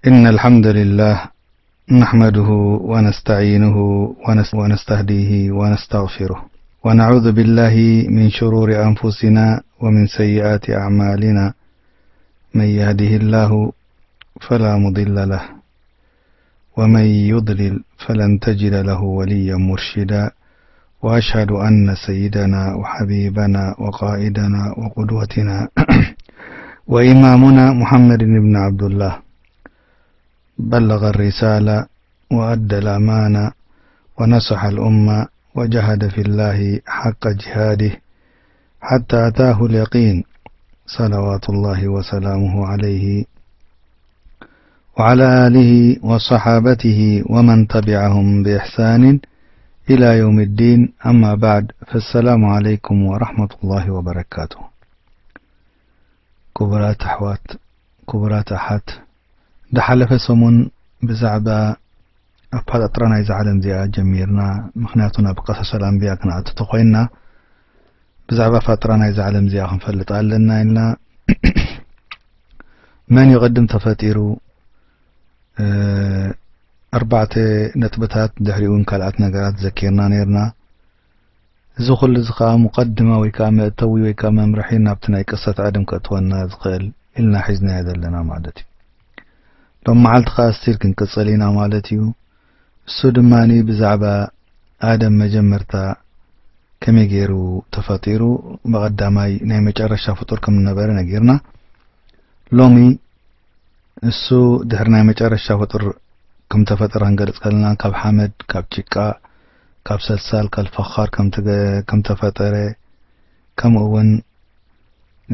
إن الحمد لله نحمده ونستعينه ونس-، ونستهديه ونستغفره، ونعوذ بالله من شرور أنفسنا ومن سيئات أعمالنا. من يهده الله فلا مضل له، ومن يضلل فلن تجد له وليا مرشدا. وأشهد أن سيدنا وحبيبنا وقائدنا وقدوتنا وإمامنا محمد بن عبد الله بلغ الرسالة وأدى الأمانة ونصح الأمة وجاهد في الله حق جهاده حتى أتاه اليقين، صلوات الله وسلامه عليه وعلى آله وصحابته ومن تبعهم بإحسان إلى يوم الدين. أما بعد، فالسلام عليكم ورحمة الله وبركاته. ክቡራት ኣሕዋት፣ ክቡራት ኣሓት፣ ዝሓለፈ ሰሙን ብዛዕባ ኣፈጣጥራ ናይዛ ዓለም እዚኣ ጀሚርና። ምኽንያቱ ናብ ቀሰሰል ኣንብያ ክንኣቱ ተኾይንና፣ ብዛዕባ ፈጠራ ናይዛ ዓለም እዚኣ ክንፈልጥ ኣለና ኢልና። መን እዩ ቅድም ተፈጢሩ? እ፣ ኣርባዕተ ነጥብታት፣ ድሕሪኡ እውን ካልኣት ነገራት ዘኪርና ነይርና። እዚ ኩሉ እዚ ከኣ ሙቀድማ ወይ ከኣ መእተዊ ወይ ከኣ መምርሒ ናብቲ ናይ ቅሰት ኣደም ከእትወና ዝኽእል ኢልና ሒዝናዮ ዘለና ማለት እዩ። ሎም መዓልቲ ከኣ ስቲል ክንቅጽል ኢና ማለት እዩ። እሱ ድማ ብዛዕባ ኣደም መጀመርታ ከመይ ገይሩ ተፈጢሩ፣ ብቐዳማይ ናይ መጨረሻ ፍጡር ከም ዝነበረ ነጊርና። ሎሚ እሱ ድሕሪ ናይ መጨረሻ ፍጡር ከም ተፈጠረ ክንገልጽ ከለና፣ ካብ ሓመድ፣ ካብ ጭቃ፣ ካብ ሰልሳል፣ ካብ ፈኻር ከም ትገ-፣ ከም ተፈጠረ፣ ከምኡ እውን፣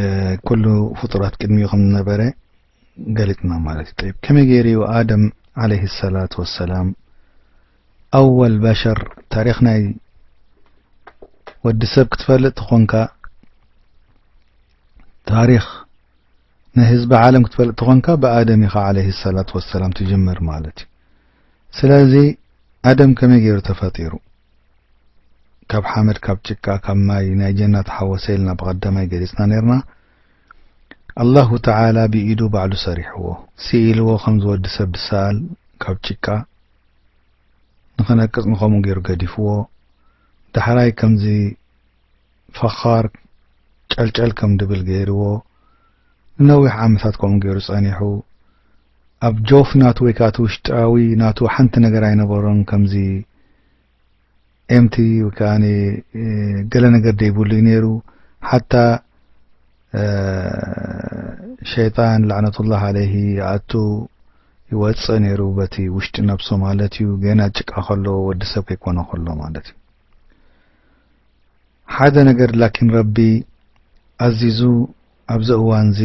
እ፣ ኩሉ ፍጡራት ቅድሚኡ ከም ዝነበረ ገሊጽና ማለት እዩ። ጠይብ፣ ከመይ ገይሩ እዩ ኣደም ዓለይሂ ሰላቱ ወሰላም ኣወል በሸር? ታሪኽ ናይ ወዲ ሰብ ክትፈልጥ ተኾንካ፣ ታሪኽ ናይ ህዝቢ ዓለም ክትፈልጥ ተኾንካ፣ ብኣደም ኢኻ ዓለይሂ ሰላቱ ወሰላም ትጅምር ማለት እዩ። ስለዚ ኣደም ከመይ ገይሩ ተፈጢሩ? ካብ ሓመድ፣ ካብ ጭቃ፣ ካብ ማይ ናይ ጀና ተሓወሰ ኢልና ብቐዳማይ ገሊጽና ነይርና። ኣላሁ ተዓላ ብኢዱ ባዕሉ ሰሪሕዎ፣ ስኢልዎ፣ ከምዚ ወዲ ሰብ ዝሰኣል ካብ ጭቃ ንኽነቅጽ ንኸምኡ ገይሩ ገዲፍዎ። ዳሕራይ ከምዚ ፈኻር ጨልጨል ከም ድብል ገይርዎ። ንነዊሕ ዓመታት ከምኡ ገይሩ ጸኒሑ። ኣብ ጆፍ ናቱ ወይ ከኣ እቲ ውሽጣዊ ናቱ ሓንቲ ነገር ኣይነበሮን። ከምዚ ኤምቲ ወይ ከኣ፣ እ፣ ገለ ነገር ደይብሉ እዩ ነይሩ። ሓታ፣ እ፣ ሸይጣን ላዕነቱላህ ዓለይሂ ይኣቱ ይወጽእ ነይሩ፣ በቲ ውሽጢ ነብሱ ማለት እዩ። ገና ጭቃ ከሎ፣ ወዲ ሰብ ከይኮነ ከሎ ማለት እዩ። ሓደ ነገር ላኪን ረቢ ኣዚዙ ኣብዚ እዋንዚ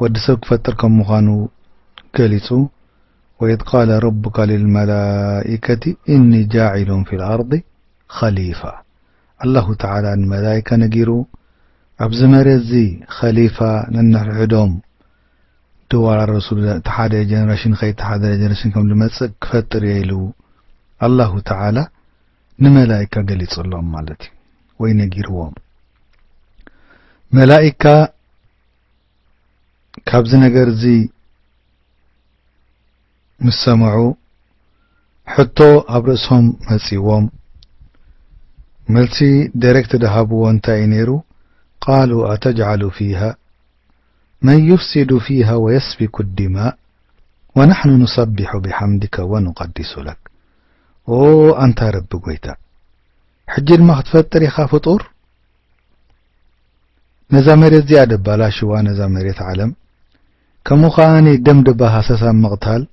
ወዲ ሰብ ክፈጥር ከም ምዃኑ ገሊጹ፣ وإذ قال ربك للملائكة إني جاعل في الأرض خليفة። ኣላሁ ተዓላ ንመላይካ ነጊሩ፣ ኣብዚ መሬትዚ ኸሊፋ ነንሕድሕዶም ድወራረሱ፣ እቲ ሓደ ጀነሬሽን ከይቲ ሓደ ጀነሬሽን ከም ዝመጽእ ክፈጥር እየ ኢሉ ኣላሁ ተዓላ ንመላይካ ገሊጹሎም ማለት እዩ፣ ወይ ነጊርዎም። መላይካ ካብዚ ነገር እዚ ምስ ሰምዑ፣ ሕቶ ኣብ ርእሶም መጺዎም። መልሲ ዳይሬክት ዝሃብዎ እንታይ እዩ ነይሩ? قالوا أتجعل فيها من يفسد فيها ويسفك الدماء ونحن نسبح بحمدك ونقدس لك። ኦ ኣንታ ረቢ ጎይታ፣ ሕጂ ድማ ክትፈጥር ኢኻ ፍጡር? ነዛ መሬት እዚኣ ደባላሽዋ፣ ነዛ መሬት ዓለም፣ ከምኡ ከኣ ደም ደባሃሰስ ኣብ ምቕታል፣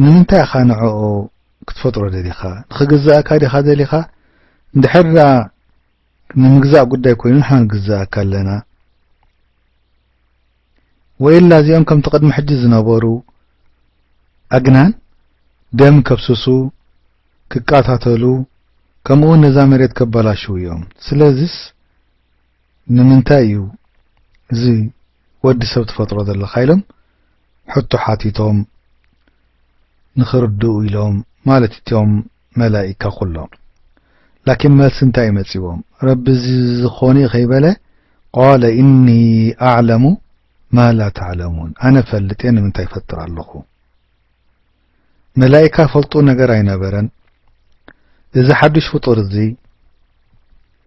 ንምንታይ ኢኻ ንዕኡ ክትፈጥሮ ደሊኻ? ንኽግዛእካ ዲኻ ደሊኻ? እንድሕር ደኣ ንምግዛእ ጉዳይ ኮይኑ፣ ንሕና ንግዛእካ ኣለና። ወኢላ እዚኦም ከምቲ ቅድሚ ሕጂ ዝነበሩ ኣግናን ደም ከፍስሱ፣ ክቃታተሉ፣ ከምኡ እውን ነዛ መሬት ከበላሽው እዮም። ስለዚስ ንምንታይ እዩ እዚ ወዲ ሰብ ትፈጥሮ ዘለኻ ኢሎም ሕቶ ሓቲቶም ንኽርድኡ ኢሎም ማለት እቶም መላኢካ ኩሎም። ላኪን መልሲ እንታይ እዩ መጺዎም? ረቢ እዚ ዝኾነ እዩ ከይበለ፣ قال إني أعلم ማ ላ ተዕለሙን፣ ኣነ ፈልጥ እየ ንምንታይ ይፈጥር ኣለኹ? መላኢካ ይፈልጡ ነገር ኣይነበረን። እዚ ሓዱሽ ፍጡር እዚ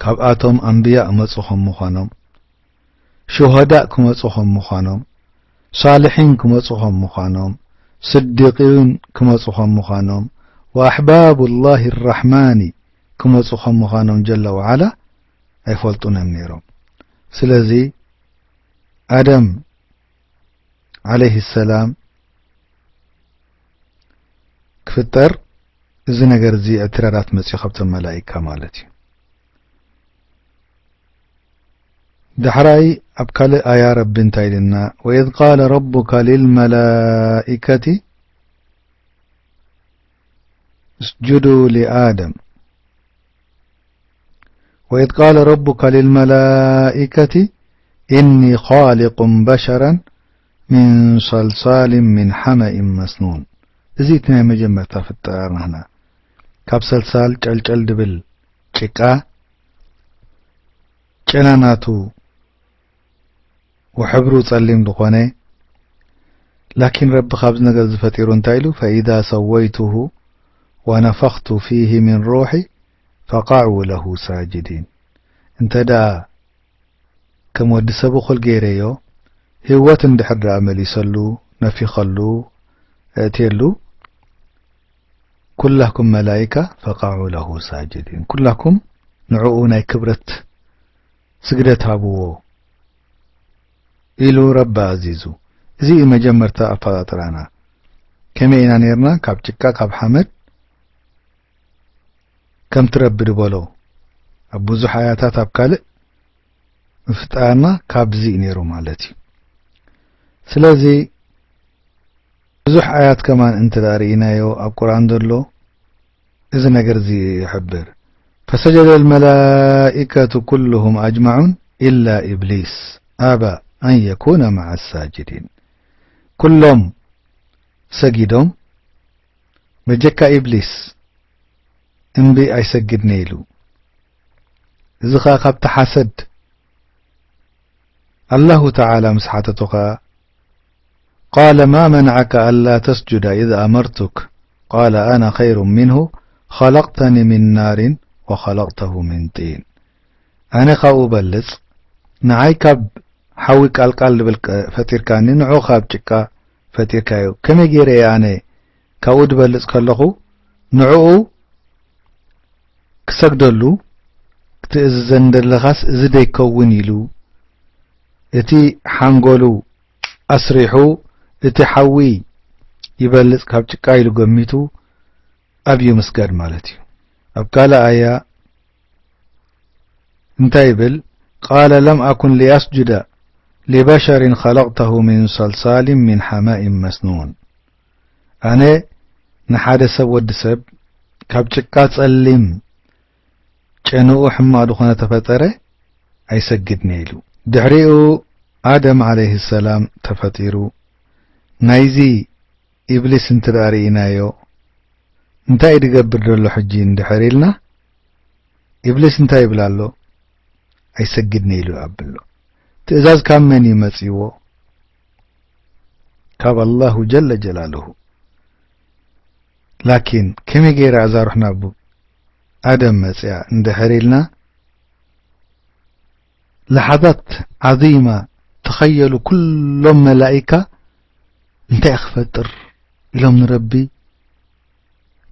ካብኣቶም ኣንብያ ክመጹ ከም ምዃኖም፣ ሹሃዳእ ክመጹ ከም ምዃኖም፣ ሳልሒን ክመጹ ከም ምዃኖም፣ ስዲቂን ክመጹ ከም ምዃኖም፣ ወኣሕባቡ ላሂ ራሕማኒ ክመጹ ከም ምዃኖም ጀለ ወዓላ ኣይፈልጡን እዮም ነይሮም። ስለዚ ኣደም ዓለይሂ ሰላም ክፍጠር እዚ ነገር እዚ እዕትራዳት መጽዩ ካብቶም መላኢካ ማለት እዩ። ዳሕራይ ኣብ ካልእ ኣያ ረቢ እንታይ ኢልና? ወኢዝ ቃለ ረቡካ ሊልመላኢከቲ እስጁዱ ሊኣደም። ወኢዝ ቃለ ረቡካ ሊልመላኢከቲ ኢኒ ኻሊቁን በሸረን ሚን ሰልሳሊን ሚን ሓመኢን መስኑን። እዚ እቲ ናይ መጀመርታ ፍጣር ናህና። ካብ ሰልሳል ጨልጨል ድብል ጭቃ፣ ጨና ናቱ ወሕብሩ ጸሊም ዝኾነ፣ ላኪን ረቢ ካብዚ ነገር ዝፈጢሩ እንታይ ኢሉ? ፈኢዛ ሰወይቱሁ ወነፈኽቱ ፊሂ ሚን ሩሒ ፈቃዑ ለሁ ሳጅዲን። እንተ ደኣ ከም ወዲ ሰብ እኹል ገይረዮ፣ ህይወት እንድሕር ደኣ መሊሰሉ፣ ነፊኸሉ፣ እእትየሉ፣ ኩላኩም መላኢካ ፈቃዑ ለሁ ሳጅዲን፣ ኩላኩም ንዕኡ ናይ ክብረት ስግደት ሃብዎ ኢሉ ረቢ ኣዚዙ። እዚ እዩ መጀመርታ ኣፈጣጥራና። ከመይ ኢና ነይርና? ካብ ጭቃ፣ ካብ ሓመድ፣ ከምቲ ረቢ ድበሎ ኣብ ብዙሕ ኣያታት ኣብ ካልእ ምፍጣርና ካብዚ እዩ ነይሩ ማለት እዩ። ስለዚ ብዙሕ ኣያት ከማን እንተ ደኣ ርኢናዮ ኣብ ቁርኣን ዘሎ እዚ ነገር እዚ ይሕብር። ፈሰጀደ ልመላኢከቱ ኩሉሁም ኣጅማዑን ኢላ ኢብሊስ ኣባ ኣን የኩነ መዓ ሳጅዲን። ኩሎም ሰጊዶም በጀካ ኢብሊስ እምቢ ኣይሰግድን ኢሉ። እዚ ኸኣ ካብቲ ሓሰድ ኣላሁ ተዓላ ምስ ሓተቶ ኸኣ ቃለ ማ መነዐከ ኣላ ተስጁደ ኢዝ ኣመርቱክ ቃለ ኣነ ኸይሩ ሚንሁ ኸለቅተኒ ሚን ናሪን ወኸለቅተሁ ሚን ጢን። ኣነ ካብኡ በልጽ፣ ንዓይ ካብ ሓዊ ቃልቃል ድብል ፈጢርካኒ፣ ንዑ ካብ ጭቃ ፈጢርካዮ። ከመይ ገይረ እየ ኣነ ካብኡ ድበልጽ ከለኹ ንዕኡ ክሰግደሉ ክትእዝዘኒ ዘለኻስ እዚ ደይከውን ኢሉ እቲ ሓንጎሉ ኣስሪሑ እቲ ሓዊ ይበልጽ ካብ ጭቃ ኢሉ ገሚቱ ኣብዩ ምስጋድ ማለት እዩ። ኣብ ካልእ ኣያ እንታይ ይብል? ቃለ ለም ኣኩን ሊኣስጁደ ሊበሸሪን ኸለቅተሁ ሚን ሰልሳሊን ሚን ሓማኢን መስኑን። ኣነ ንሓደ ሰብ ወዲ ሰብ ካብ ጭቃ ጸሊም ጨንኡ ሕማቕ ዝኾነ ተፈጠረ ኣይሰግድን ኢሉ። ድሕሪኡ ኣደም ዓለይሂ ሰላም ተፈጢሩ። ናይዚ ኢብሊስ እንተ ደኣ ርኢናዮ እንታይ እዩ ድገብር ዘሎ ሕጂ እንድሕር ኢልና፣ ኢብሊስ እንታይ ይብል ኣሎ? ኣይሰግድን ኢሉ ኣብሎ። ትእዛዝ ካብ መን እዩ መጺዎ? ካብ ኣላሁ ጀለ ጀላሉሁ። ላኪን ከመይ ገይራ እዛ ሩሕ ናብ ኣደም መጽያ እንድሕር ኢልና፣ ለሓዛት ዓዚማ ተኸየሉ፣ ኩሎም መላኢካ እንታይ ክፈጥር ኢሎም ንረቢ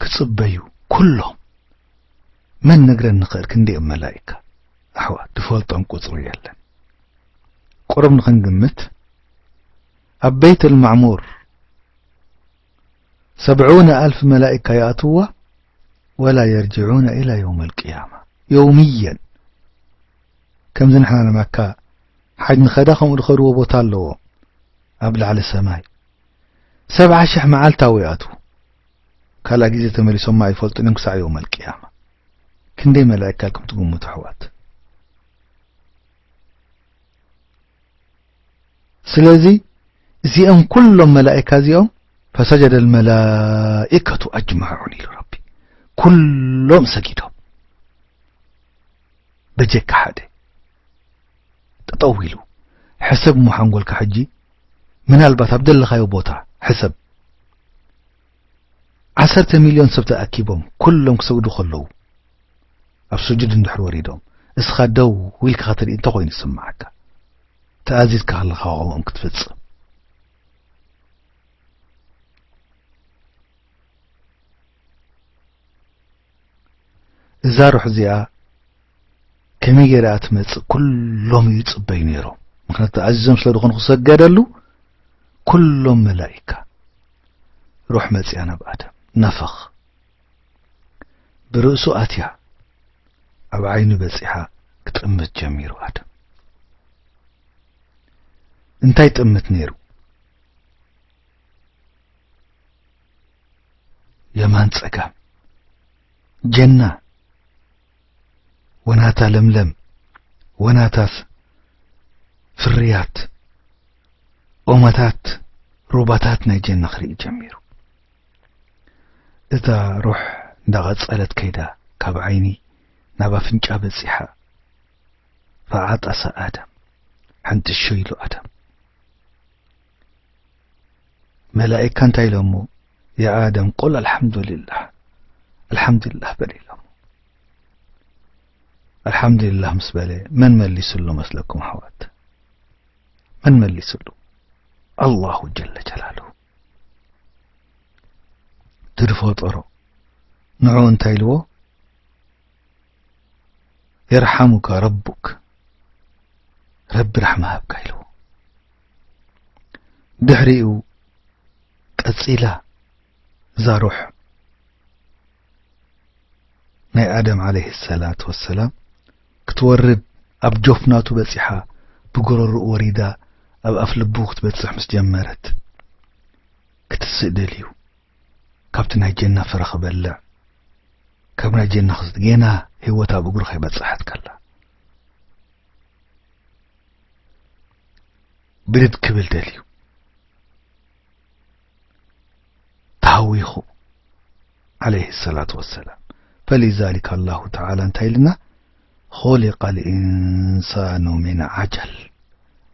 ክጽበዩ፣ ኩሎም። መን ነግረን ንኽእል ክንደይ እዮም መላኢካ? ኣሕዋት፣ ድፈልጦም ቁጽሪ የለን። ቁሩብ ንኽንግምት፣ ኣብ በይት ልማዕሙር ሰብዑነ ኣልፍ መላኢካ ይኣትዋ፣ ወላ የርጅዑነ ኢላ የውም ልቅያማ። የውምየን። ከምዚ ንሕና ንመካ ሓጅ ንኸዳ ከምኡ ድኸድዎ ቦታ ኣለዎ ኣብ ላዕሊ ሰማይ። ሰብዓ ሽሕ መዓልታዊ ይኣትዉ። ካልኣ ግዜ ተመሊሶማ ኣይፈልጡን እዮም ክሳዕ የውም ልቅያማ። ክንደይ መላኢካ ኢልኩም ትግምቱ ኣሕዋት? ስለዚ እዚኦም ኩሎም መላኢካ እዚኦም ፈሰጀደ ልመላኢከቱ ኣጅማዑን ኢሉ ረቢ። ኩሎም ሰጊዶም በጀካ ሓደ። ጠጠው ኢሉ። ሕሰብ እሞ ሓንጎልካ ሕጂ ምናልባት ኣብ ደለኻዮ ቦታ ሕሰብ። ዓሰርተ ሚልዮን ሰብ ተኣኪቦም ኩሎም ክሰግዱ ከለዉ፣ ኣብ ስጁድ እንድሕር ወሪዶም፣ እስኻ ደው ኢልካ ክትርኢ እንተኾይኑ ዝስምዓካ፣ ተኣዚዝካ ከለኻ ከምኦም ክትፍጽም። እዛ ሩሕ እዚኣ ከመይ ገይራ ትመጽእ? ኩሎም ይጽበዩ ነይሮም። ምኽንያቱ ተኣዚዞም ስለ ዝኾኑ ክሰገደሉ፣ ኩሎም መላኢካ። ሩሕ መጽያ ናብ ኣደም፣ ነፈኽ። ብርእሱ ኣትያ፣ ኣብ ዓይኑ በጺሓ ክጥምት ጀሚሩ ኣደም። እንታይ ጥምት ነይሩ? የማን ጸጋም፣ ጀና፣ ወናታ ለምለም፣ ወናታ ፍ-፣ ፍርያት፣ ኦማታት፣ ሩባታት ናይ ጀና ክርኢ ጀሚሩ። እታ ሩሕ እንዳቐጸለት ከይዳ፣ ካብ ዓይኒ ናብ ኣፍንጫ በጺሓ፣ ፈዓጠሰ ኣደም፣ ሕንጥሾ ኢሉ ኣደም። መላኢካ እንታይ ኢሎሞ? "ያ ኣደም፣ ቁል ኣልሓምዱሊላህ፣ ኣልሓምዱሊላህ በል" ኢሎሞ። ኣልሓምዱሊላህ ምስ በለ፣ መን መሊሱሉ መስለኩም ኣሕዋት? መን መሊሱሉ? ኣላሁ ጀለ ጀላሉ። እቲ ዝፈጠሮ ንዕኡ እንታይ ኢልዎ? "የርሓሙካ ረቡክ፣ ረቢ ራሕማ ሃብካ" ኢልዎ። ድሕሪኡ ቀጺላ እዛ ሩሕ ናይ ኣደም ዓለይሂ ሰላት ወሰላም ክትወርድ፣ ኣብ ጆፍ ናቱ በጺሓ፣ ብጎረርኡ ወሪዳ ኣብ ኣፍ ልቡ ክትበጽሕ ምስ ጀመረት፣ ክትስእ ደልዩ፣ ካብቲ ናይ ጀና ፍረ ክበልዕ፣ ካብ ናይ ጀና ክስተ፣ ጌና ህይወት ኣብ እግሩ ከይበጽሐት ከላ፣ ብድድ ክብል ደልዩ። ተሃዊኹ ዓለይሂ ሰላቱ ወሰላም። ፈሊዛሊከ ኣላሁ ተዓላ እንታይ ኢልና? "ኹሊቀል ኢንሳኑ ሚን ዓጀል"።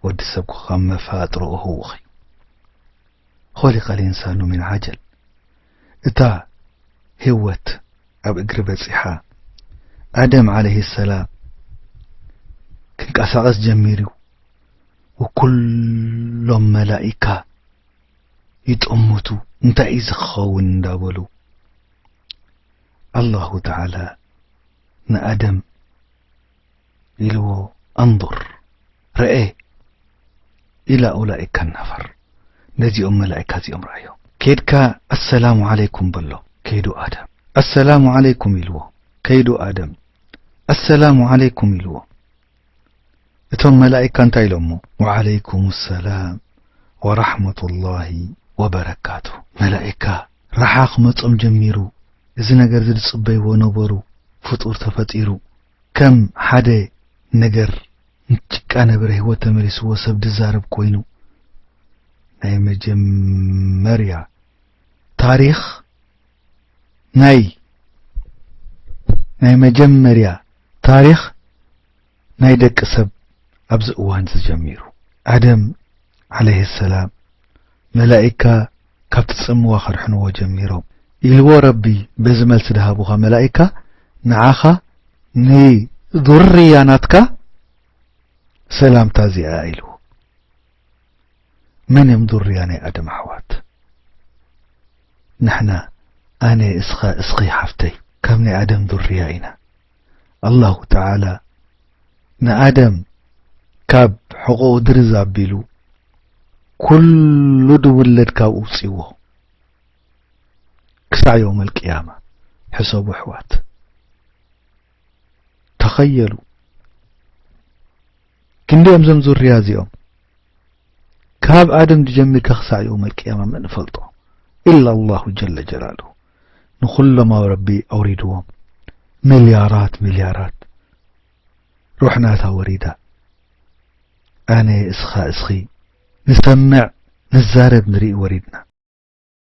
ወዲ ሰብ ካብ መፋጥርኡ ህዉኽ እዩ። "ኹሊቀል ኢንሳኑ ሚን ዓጀል"። እታ ህይወት ኣብ እግሪ በጺሓ፣ ኣደም ዓለይሂ ሰላም ክንቀሳቐስ ጀሚሩ፣ ወኩሎም መላኢካ ይጠምቱ፣ እንታይ እዩ ዝኸውን እንዳበሉ፣ ኣላሁ ተዓላ ንኣደም ኢልዎ፣ "ኣንظር፣ ረኤ፣ ኢላ ኡላኢከ ነፈር፣ ነዚኦም መላኢካ እዚኦም ረኣዮም። ከይድካ ኣሰላሙ ዓለይኩም በሎ፣ ከይዱ ኣደም፣ ኣሰላሙ ዓለይኩም ኢልዎ፣ ከይዱ ኣደም፣ ኣሰላሙ ዓለይኩም ኢልዎ። እቶም መላኢካ እንታይ ኢሎሞ? ወዓለይኩም ሰላም ወራሕመቱላሂ ወበረካቱ። መላኢካ ረሓ ክመጾም ጀሚሩ፣ እዚ ነገር እዚ ዝጽበይዎ ነበሩ፣ ፍጡር ተፈጢሩ፣ ከም ሓደ ነገር ጭቃ ነበረ ህይወት ተመሊስዎ ሰብ ዝዛረብ ኮይኑ፣ ናይ መጀመርያ ታሪኽ ናይ፣ ናይ መጀመርያ ታሪኽ ናይ ደቂ ሰብ ኣብዚ እዋን እዚ ጀሚሩ። ኣደም ዓለይሂ ሰላም መላኢካ ካብቲ ጽምዋ ከድሕንዎ ጀሚሮም። ኢልዎ ረቢ በዚ መልሲ ዝሃቡኻ መላኢካ፣ ንዓኻ ንዙርያ ናትካ ሰላምታ እዚኣ ኢልዎ። መን እዮም ዙርያ ናይ ኣደም ኣሕዋት? ንሕና፣ ኣነ፣ እስኻ፣ እስኺ ሓፍተይ፣ ካብ ናይ ኣደም ዙርያ ኢና። ኣላሁ ተዓላ ንኣደም ካብ ሕቖኡ ድርዝ ኣቢሉ፣ ኩሉ ድውለድ ካብኡ ውጽዎ። ክሳዕ የውመል ቅያማ ሕሰቡ ኣሕዋት። ተኸየሉ። ክንዲኦም ዘም ዙርያ እዚኦም፣ ካብ ኣደም ዝጀሚርካ ክሳዕ የውመል ቅያማ መን ይፈልጦ? ኢላ ኣላሁ ጀለ ጀላሉ። ንኹሎም ኣብ ረቢ ኣውሪድዎም። ሚልያራት፣ ሚልያራት። ሩሕ ናታ ወሪዳ። ኣነ፣ እስኻ፣ እስኺ ንሰምዕ፣ ንዛረብ፣ ንርኢ ወሪድና።